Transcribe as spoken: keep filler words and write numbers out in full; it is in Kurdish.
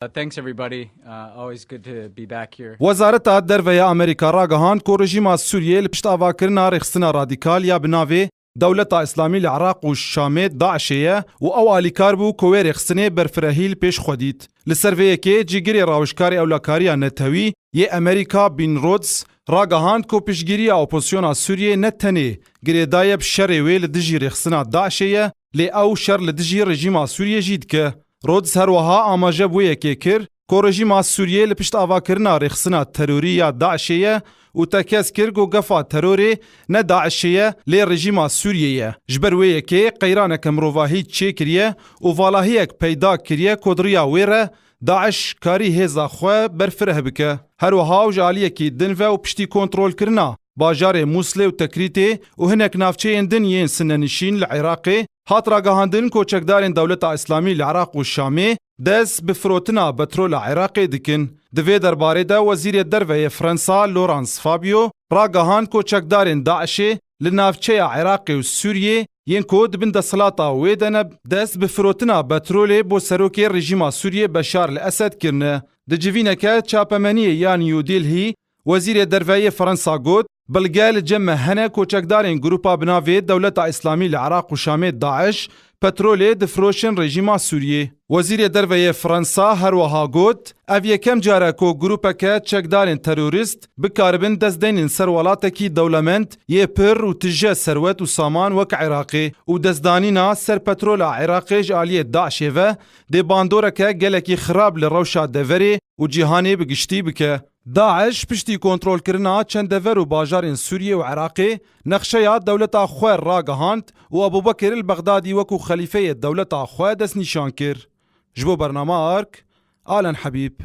Uh, thanks everybody. Uh, always good to be back here. Wezareta Derve ya Amerîka ragihand ku rejîma Sûriyê li pişt avakirina rêxistina radîkal ya bi navê Dewleta Îslamî li Iraq û Şamê DAIŞê ye û ew alîkar bû ku wê rêxistinê berfirehî li pêş xwe dît. Li ser vê yekê cîgirê rawişkarê ewlakariya netewî yê Amerîka Bin Rhodes ragihand ku piştgiriya opozisyona Sûriyê ne tenê girêdayî bi şerê wê li dijî rêxistina DAIŞê ye, lê ew şer li dijî rejîma Sûriyê jî dike. Rhodes her wiha amaje bû yekê kir ku rejîma Sûriyê li pişt avakirina rêxistina terorî ya DAIŞê ye û tekez kir ku gefa terorê ne DAIŞê ye, lê rejîma Sûriyê ye. Ji ber wê yekê qeyraneke mirovahî çêkiriye û valahiyek peyda kiriye ku di riya wê re DAIŞ karî hêza xwe berfireh bike. Her wiha û ji aliyekî din ve û piştî kontrolkirina bajarê Mûslê û Tekrîtê û hinek navçeyên din yên sinenişîn li Iraqê, hat ragihandin ku çekdarên Dewleta Îslamî li Iraq û Şamê dest bi firotina petrola Iraqê dikin. Di vê derbarê de Wezîrê Derve yê Fransa Laurence Fabio ragihand ku çekdarên DAIŞê li navçeya Iraqê û Sûriyê yên ku di bin desthilata wê de ne, dest bi firotina petrolê bo serokê rejîma Sûriyê Beşar li Esed kirine. Di civîneke çapemeniyê ya New Delhi, Wezîrê Derve yê Fransa got, belge li cem me hene ku çekdarên grupa bi navê Dewleta Îslamî li Iraq û Şamê DAIŞ petrolê difiroşin rejîma Sûriyê. Wezîrê Derve yê Fransa her wiha got, ev yekem car e ku grûpeke çekdarên terorîst bikaribin dest deynin ser welatekî dewlemend yê pir û tije serwet û saman wek Iraqê û destdanîna ser petrola Iraqê ji aliyê DAIŞê ve dê bandoreke gelekî xirab li rewşa deverê û cîhanê bi giştî bike. DAIŞ piştî kontrolkirina çend dever û bajarên Sûriyê û Iraqê nexşeya dewleta xwe ragihand û Ebûbekir el-Bexdadî wekû xelîfeyê dewleta xwe destnîşan kir. Ji bo bernama Ark, Alen Hebîb.